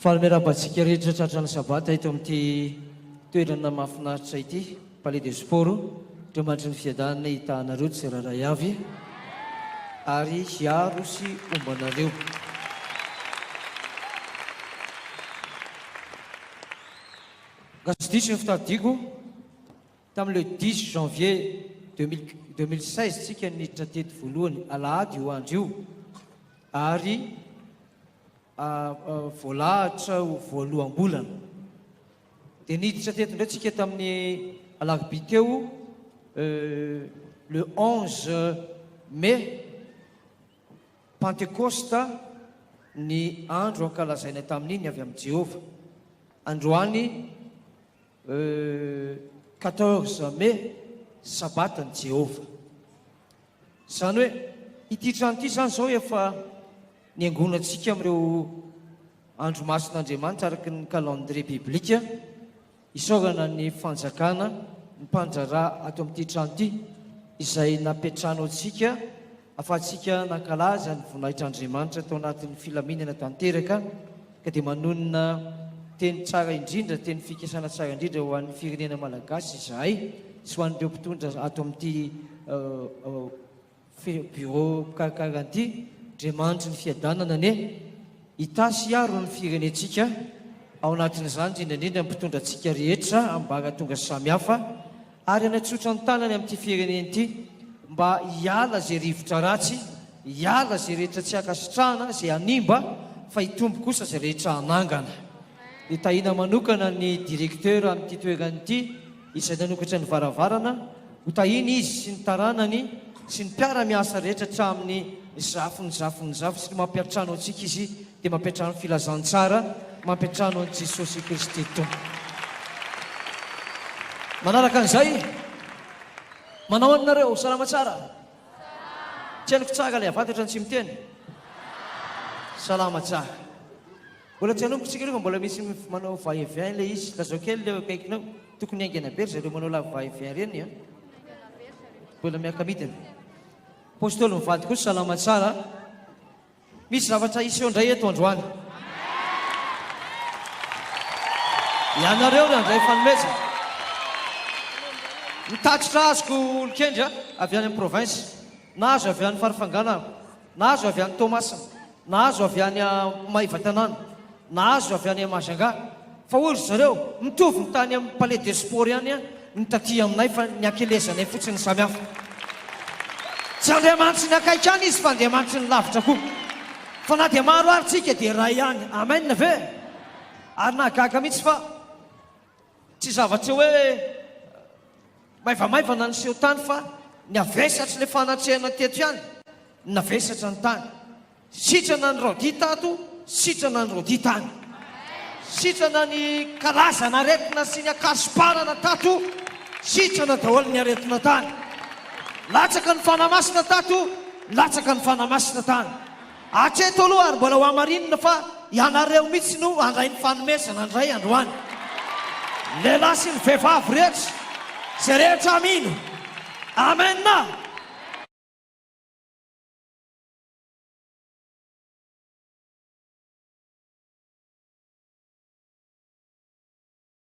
Faly miarahaba antsika rehetra tratran'ny sabata eto amin'ity toerana mahafinaritra ity, Palais des Sports. Andriamanitry ny fiadanana hitaha anareo tsirairay avy ary hiaro sy homba anareo. Raha tsy diso ny fitadidiako, tamin'ny le dix janvier 2016 tsika niditra teto voalohany, alahady io andro io, ary voalahatra ho voaloham-bolana. Dia niditra teto indray tsika tamin'ny alarobia teo, le 11 mai, Pantekosta ny andro ankalazaina tamin'iny avy amin'i Jehovah. Androany 14 mai, Sabatan'i Jehovah. Izany hoe ity trano ity izany izao efa niangonantsika amin'ireo andro masin'Andriamanitra araka ny calendrier biblique. Isaorana ny fanjakana, ny mpandraharaha ato amin'ity trano ity izay nampiantrano antsika afahantsika nankalaza ny voninahitr'Andriamanitra tao anatin'ny filaminana tanteraka ka dia manonona teny tsara indrindra, teny fikasana tsara indrindra ho an'ny firenena malagasy izahay sy ho an'ireo mpitondra ato amin'ity Bureau mpikarakara an'ity, Andriamanitry ny fiadanana anie hitahy sy hiaro ny firenentsika, ao anatin'izany indrindra indrindra ny mpitondra antsika rehetra ambaratonga samihafa, ary hanatsotra ny tanany amin'ity firenena ity mba hiala izay rivotra ratsy, hiala izay rehetra tsy ankasitrahana, izay hanimba, fa hitombo kosa izay rehetra hanangana. Dia tahiana manokana ny directeur amin'ity toerana ity izay nanokatra ny varavarana, ho tahiana izy sy ny taranany sy ny mpiara-miasa rehetra hatramin'ny zafin'ny zafin'ny zafy sy ny mampiantrano antsika izy dia mampiantrano filazantsara, mampiantrano an'i Jesosy Kristy Tompo. Manaraka an'izay, manao anareo, salama tsara? Tsy henoko tsara ilay avaditra ny tsy miteny. Salama tsara. Mbola tsy hanomboka tsika aloha fa mbola misy manao va et vient ilay izy. Lazao kely ilay eo akaikinao. Tokony haingana be ry zareo manao la va et vient ireny an. Mbola miaka-midina. Apostoly mivady kosa salama tsara. Misy zavatra hiseho indray eto androany. Ianareo no handray fanomezana. Ny tatitra azoko olon-kendry avy any amin'ny province, nahazo avy any Farafangana aho. Nahazo avy any Toamasina, nahazo avy any Maevatanàna, nahazo avy any Majunga. Fa hoy ry zareo, mitovy ny tany amin'ny Palais des Sports ihany ny taty aminay fa ny hakelezanay fotsiny no samy hafa. Tsy Andriamanitry ny akaiky ihany Izy fa Andriamanitry ny lavitra koa. Fa na dia maro ary tsika dia iray ihany. Amen ve? Ary nahagaga mihitsy fa tsy zavatra hoe maivamaivana niseho tany fa ny havesatry ilay fanatrehana teto ihany no navesatra ny tany. Sitrana ny Rodi tato, sitrana ny Rodi tany. Sitrana ny karazana aretina sy ny akasomparana tato, sitrana daholo ny aretina tany. Latsaka ny Fanahy Masina tato, latsaka ny Fanahy Masina tany. Hatreto aloha ary mbola ho hamarinina fa ianareo mihitsy no handray ny fanomezana indray androany. Ny lehilahy sy ny vehivavy rehetra, izay rehetra mino. Amen!